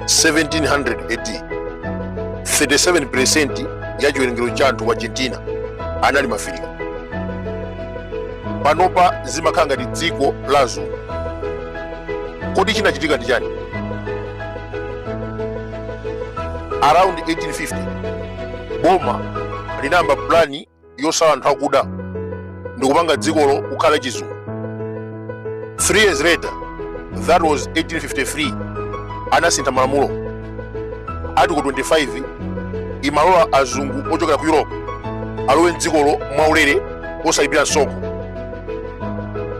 1700 AD, 37% ya chiwerengero cha anthu ku Argentina anali Mafirika. Panopa zimakhala ngati dziko la azungu. Kodi chinachitika ndi chani? Around 1850 boma linayamba plani yosala anthu akuda ndikupanga dzikolo kukhala chizungu. 3 years later, that was 1853, anasintha malamulo. Article 25 imalola azungu ochokera ku Europe alowe mdzikolo mwaulere, osalipira msonkho.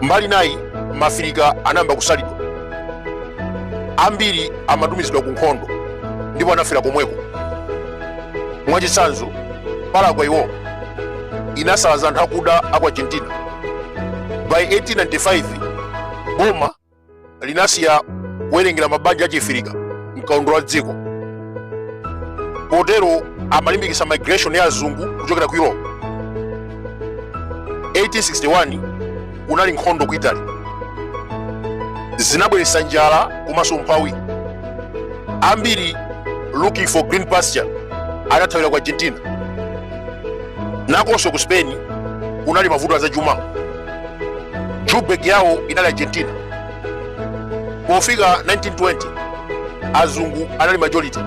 Mbali nayi, Mafirika anayamba kusalidwa. Ambiri amatumizidwa ku nkhondo ndipo anafera komweko. Mwachitsanzo, Paraguay War inasalaza anthu akuda aku Argentina. By 1895 boma linasiya kuwerengera mabanja achifirika mkaundula wa dziko, potero amalimbikitsa migration ya azungu kuchokera ku Europe. 1861 kunali nkhondo ku Italy, zinabweretsa njala komanso umphawi. Ambiri looking for green pasture anathawira ku Argentina. Nakonso ku Spain kunali mavuto azachuma. Joburg yawo inali Argentina. Pofika 1920 azungu anali majority.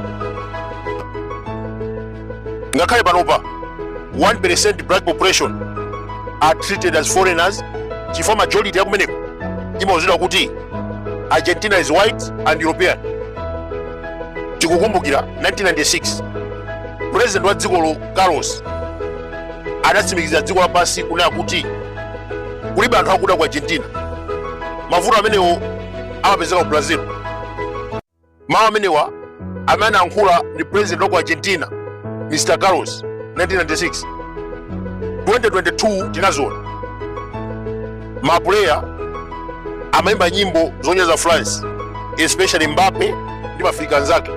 Ngakhale panopa 1% black population are treated as foreigners, chifukwa majority yakumeneko imauzidwa kuti Argentina is white and European. Tikukumbukira 1996 president wa dzikolo Carlos anatsimikizira dziko lapansi kunena kuti kulibe anthu akuda ku Argentina, mavuto amenewo amapezeka ku Brazil. Mawu amenewa amene anayankhula ndi president wa ku Argentina, Mr Carlos, 1996. 2022 tinaziona mapuleya amayimba nyimbo zonyoza France, especially Mbappe ndi Maafrika anzake.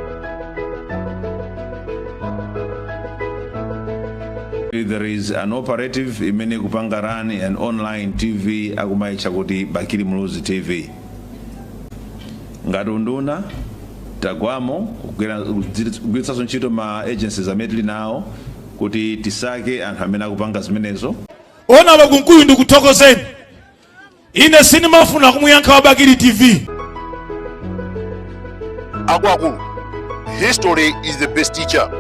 There is an operative imene ikupanga run an online TV akumayitcha kuti Bakili Muluzi TV. Ngati unduna tagwamo kugwiritsanso ntchito ma agencies amene tili nawo kuti tisake anthu amene akupanga zimenezo. Honourable Kunkuyu, ndikuthokozeni. Ine sindimafuna kumuyankha wa Bakili TV. Akuluakulu, history is the best teacher.